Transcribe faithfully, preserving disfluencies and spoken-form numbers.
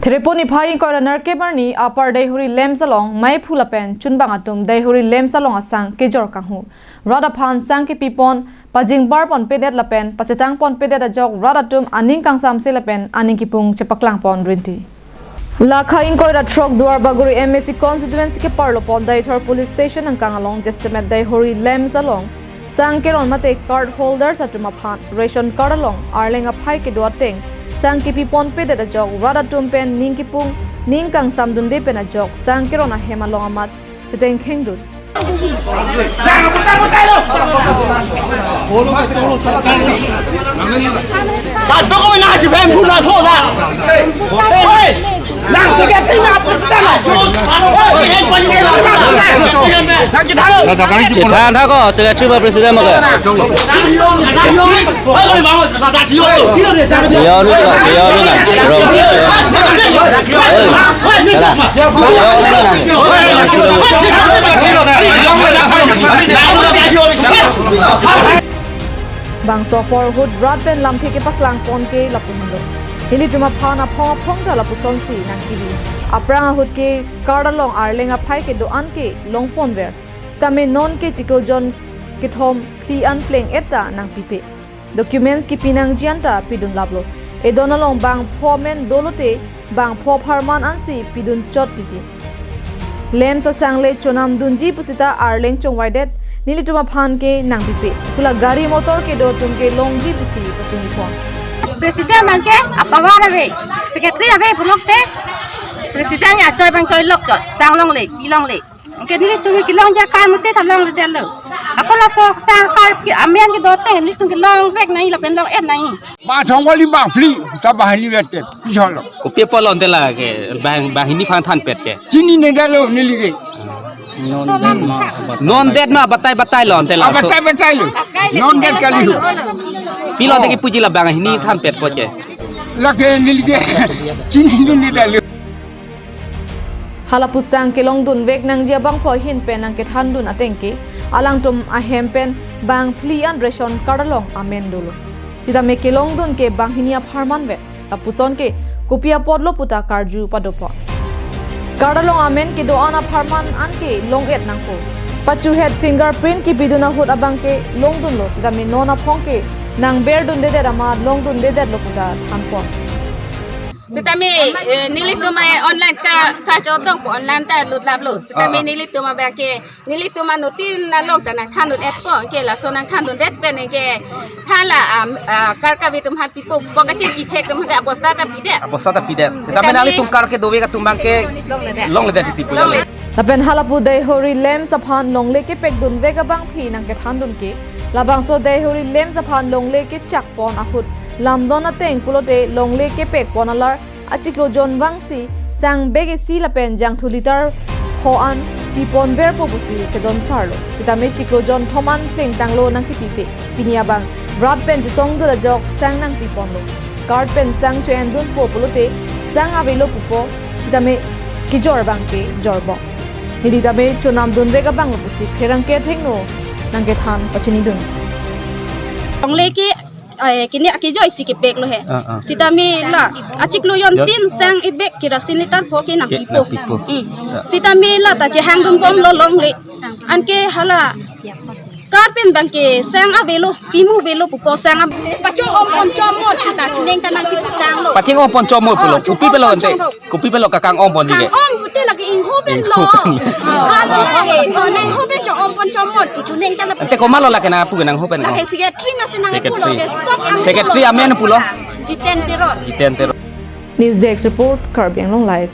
Kherepon niphai ingkoi ra nerkep arni apar Deihori LAMPS along meiphu lapen chunbang atum Deihori LAMPS along asang kejor kanghu. Rat aphan sang kepipon, pajingbar ponpedet lapen pachetang ponpedet ajok rat atum aning kangsamse lapen aning kipung chepaklang pon rinti. Lakha ingkoi ra throk Duarbagori M A C constituency keparlo pon Deithor Police Station angkang along jasemet Deihori LAMPS along sang keron mate card holders atum aphan ration card along arleng aphai kedo ateng sang kepi ponpedet ajok rat atum pen ning kipung ning kangsam dunde pen ajok sang keron ahem along amat cheteng khengdun. Chethan tha ko, secretary ba president mo ke? Yo ni ko, yo ni na. Rong. Eh, kala. Yo ni na. Bangso apor ahut rat pen lamthe kepaklang pon ke lapu hinglo. Nelitum aphan aphong aphong ta lapusonsi nangkiri. Aphrang ahut ke card along arleng aphai kedo-an ke long ponver. Sitame non ke chiklo jon kethom phli an pleng et ta nangpipe. Documents kepi nangji an ta pidun laplo. Edon along bangpho amen dolote bangpho apharman ansi pidun chot titi. LAMPS asang le chonam dunji pusita arleng chongvaidet, nelitum aphan ke nangpipe. Hula gari motor kedo atum ke longji pusi pachini pon. President abang ke apavar ave, secretary ave pulote, president ya choi bang choi lok chot, sang longle, pi longle. Anke nelitum kelongji akar mate ta longledetlo. Ako laso sang akar ke amen kedo ateng nelitum kelongvek nangji lapen long-et nangji. Bang thong kali bang phli, ta bang hini vet ke, pi cholo. Kopi apot lonte la ke, bang, bang hini aphan thanpet ke? Chinine detlo neli ke. Non det ma batai batai lonte la. Ah, batai batai lo. Non det kali ho. Pi lonte kepuji la bang hini thanpet po ke? Lake neli ke chinine detlo. Hala pu sang kelongdunvek nangji abangphu ahin pen nangkethandun ateng ke alangtum ahem pen bang phli an ration card along amen dolo. Sitame kelongdun ke banghini apharman vet. Lapuson ke kopi apotlo puta karju padopon. Card along amen kedo-an apharman an ke long-et nangpo. Pachuhet fingerprint kepidun ahut abang ke longdunlo, sitame non aphong ke nangberdundedet amat longdundedetlo puta thanpon. Sitame, eh, nelitum, eh, online card, card jodong po, online ta lut laplo. Sitame, ah, ah, nelitum abang ke, nelitum anuttin along ta nangthandun-etpo, ke laso nangthandundet pen ke hala, ah, ah, card kave atum aphan pipo, po kachingki thek atum aphan abosta ta pidet. Abosta ta pidet. Sitame, sitame nanglitum card kedovek atum abang ke longledet, longledet titi pu longle. Lapen hala pu Deihori LAMPS aphan longle kepekdunvek abangpi nangkethandun ke, labangso Deihori LAMPS aphan longle kechak pon ahut lamdon ateng pulote longle kepek pon alar achiklo jon vangsi sang bag isi lapen jangthu litre pho an piponverpo pusi chedon sarlo. Sitame chiklo jon thom an plengtanglo nangkepipe. Pini abang rat pen chesongdun ajok sang nangpiponlo. Card pen sang cho-endunpo pulote sang avelo pupo, sitame kejor abang ke jorbom. Neli tame chonamdunvek abanglo pusi pherangke athengno nangkethan pachinidun. Longle ke, eh, kini akejoisi kepeklo he. Ah, ah. Sitame la achiklo jon, jon tin sang ebag kerasin litre pho ke nangpipo. Nangpipo. Hmm. Ah. Sitame la ta chehangdunbomlo longle. Anke hala card pen abang ke sang avelo, pimu avelo pupo sang a-, pachong-om pon chomot puta chuneng ta nangkiputanglo. Pachong-om pon chomot pulo. Oh, kopi pulo ante? Chong-om. Kopi pulo kakang-om ponji ke? Kang-om pute lake ingho pen lo. Ingho pen lo. Oh, lake, oh, nangho pen chong-om pon chomot pu chuneng ta la. Ante komatlo lake nangpu ke nangho pen? Lake secretary masi nangpu lo. Secretary. Ke sop ang secretary pulo. Amen pulo? Jiten Teron. Jiten Teron. News Desk Report, Karbi Anglong Live.